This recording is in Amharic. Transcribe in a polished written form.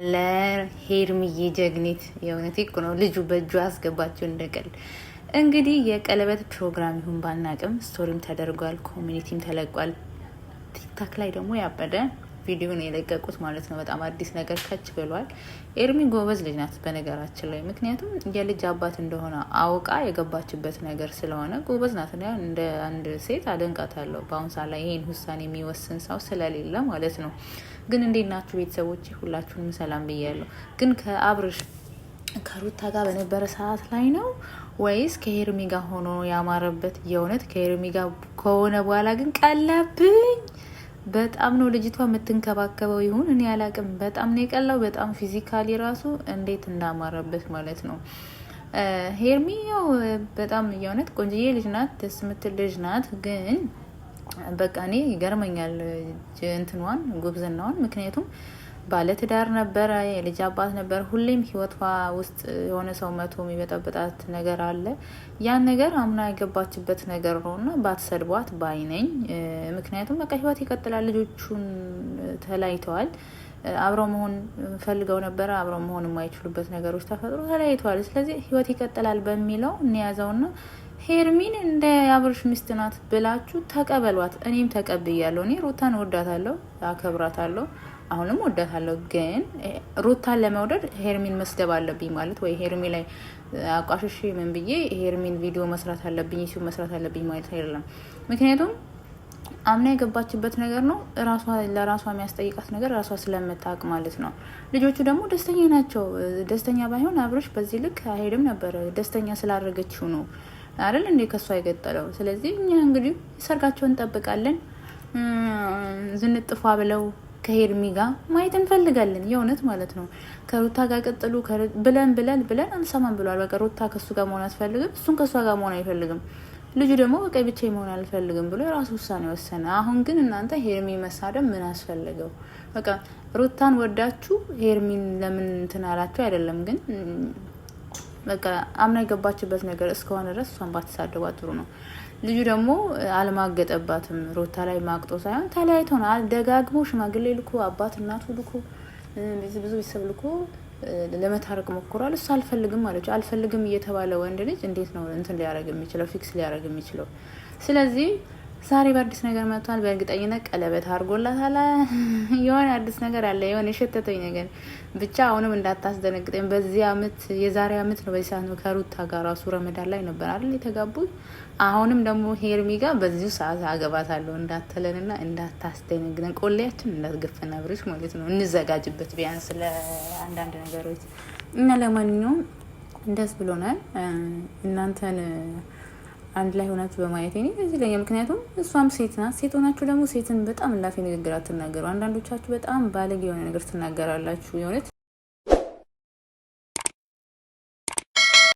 ለሄርምዬ ጀግኒት የእውነት እኮ ነው። ልጁ በእጁ አስገባቸው እንደቀልድ። እንግዲህ የቀለበት ፕሮግራም ይሁን ባናቅም story ም ተደርጓል፣ community ም ተለቋል። ቲክታክ ላይ ደግሞ ያበደ ቪዲዮ ነው የለቀቁት ማለት ነው። በጣም አዲስ ነገር ከች ብሏል። ኤርሚ ጎበዝ ልጅ ናት በነገራችን ላይ ምክንያቱም የልጅ አባት እንደሆነ አውቃ የገባችበት ነገር ስለሆነ ጎበዝ ናት። እንደ አንድ ሴት አደንቃታለሁ። በአሁን ሰዓት ላይ ይሄን ውሳኔ የሚወስን ሰው ስለሌለ ማለት ነው። ግን እንዴት ናችሁ ቤተሰቦች? ሁላችሁንም ሰላም ብያለሁ። ግን ከአብርሽ ከሩታ ጋር በነበረ ሰዓት ላይ ነው ወይስ ከሄርሚ ጋር ሆኖ ያማረበት? የእውነት ከሄርሚ ጋር ከሆነ በኋላ ግን ቀላብኝ። በጣም ነው ልጅቷ የምትንከባከበው። ይሁን እኔ አላቅም። በጣም ነው የቀላው። በጣም physically ራሱ እንዴት እንዳማረበት ማለት ነው። ሄርሚ ያው በጣም የእውነት ቆንጅዬ ልጅ ናት፣ ደስ የምትል ልጅ ናት። ግን በቃ እኔ ይገርመኛል እንትንዋን ጉብዝናዋን። ምክንያቱም ባለትዳር ነበረ፣ የልጅ አባት ነበር። ሁሌም ህይወቷ ውስጥ የሆነ ሰው መቶ የሚበጠብጣት ነገር አለ። ያን ነገር አምና የገባችበት ነገር ነው እና ባትሰድቧት ባይ ነኝ። ምክንያቱም በቃ ህይወት ይቀጥላል። ልጆቹን ተለያይተዋል። አብረው መሆን ፈልገው ነበረ። አብረው መሆን የማይችሉበት ነገሮች ተፈጥሮ ተለያይተዋል። ስለዚህ ህይወት ይቀጥላል በሚለው እንያዘውና ሄርሚን እንደ አብርሽ ሚስት ናት ብላችሁ ተቀበሏት። እኔም ተቀብያለሁ። እኔ ሩታን ወዳታለሁ፣ አከብራታለሁ፣ አሁንም ወዳታለሁ። ግን ሩታን ለመውደድ ሄርሚን መስደብ አለብኝ ማለት ወይ ሄርሚ ላይ አቋሽሽ ምን ብዬ ሄርሚን ቪዲዮ መስራት አለብኝ ሲሁ መስራት አለብኝ ማለት አይደለም። ምክንያቱም አምና የገባችበት ነገር ነው። ራሷ ለራሷ የሚያስጠይቃት ነገር ራሷ ስለምታውቅ ማለት ነው። ልጆቹ ደግሞ ደስተኛ ናቸው። ደስተኛ ባይሆን አብርሽ በዚህ ልክ አይሄድም ነበረ። ደስተኛ ስላደረገችው ነው አይደል እንዴ ከእሷ የገጠለው። ስለዚህ እኛ እንግዲህ ሰርጋቸውን እንጠብቃለን። ዝንጥፏ ብለው ከሄርሚ ጋር ማየት እንፈልጋለን። የእውነት ማለት ነው። ከሩታ ጋር ቀጥሉ ብለን ብለን ብለን አንሰማም ብሏል። በቃ ሩታ ከእሱ ጋር መሆን አትፈልግም፣ እሱን ከእሷ ጋር መሆን አይፈልግም። ልጁ ደግሞ በቃ ብቻ መሆን አልፈልግም ብሎ የራሱ ውሳኔ ወሰነ። አሁን ግን እናንተ ሄርሚ መሳደብ ምን አስፈልገው? በቃ ሩታን ወዳችሁ ሄርሚን ለምን እንትን አላችሁ አይደለም ግን በቃ አምና የገባችበት ነገር እስከሆነ ድረስ እሷን ባትሳደቧ ጥሩ ነው። ልጁ ደግሞ አልማገጠባትም። ሩታ ላይ ማግጦ ሳይሆን ተለያይቶ ነው። ደጋግሞ ሽማግሌ ልኮ አባት እናቱ ልኮ ብዙ ቤተሰብ ልኮ ለመታረቅ ሞክሯል። እሱ አልፈልግም አለች። አልፈልግም እየተባለ ወንድ ልጅ እንዴት ነው እንትን ሊያደርግ የሚችለው fix ሊያደርግ የሚችለው? ስለዚህ ዛሬ በአዲስ ነገር መጥቷል። በእርግጠኝነት ቀለበት አድርጎላታል። የሆነ አዲስ ነገር አለ፣ የሆነ የሸተተኝ ነገር ብቻ። አሁንም እንዳታስደነግጠኝ። በዚህ አመት የዛሬ አመት ነው በዚህ ሰዓት ነው ከሩታ ጋር ራሱ ረመዳን ላይ ነበር አይደል የተጋቡት። አሁንም ደግሞ ሄርሚ ጋር በዚሁ ሰዓት አገባታለሁ እንዳትለንና እንዳታስደነግጠን፣ ቆሌያችን እንዳትገፈን አብረሽ ማለት ነው። እንዘጋጅበት ቢያንስ ለአንዳንድ ነገሮች እና ለማንኛውም ደስ ብሎናል እናንተን አንድ ላይ ሆናችሁ በማየት እኔ ደስ ይለኛል። ምክንያቱም እሷም ሴት ናት። ሴት ሆናችሁ ደግሞ ሴትን በጣም እላፊ ንግግር አትናገሩ። አንዳንዶቻችሁ በጣም ባለጌ የሆነ ነገር ትናገራላችሁ የሆነች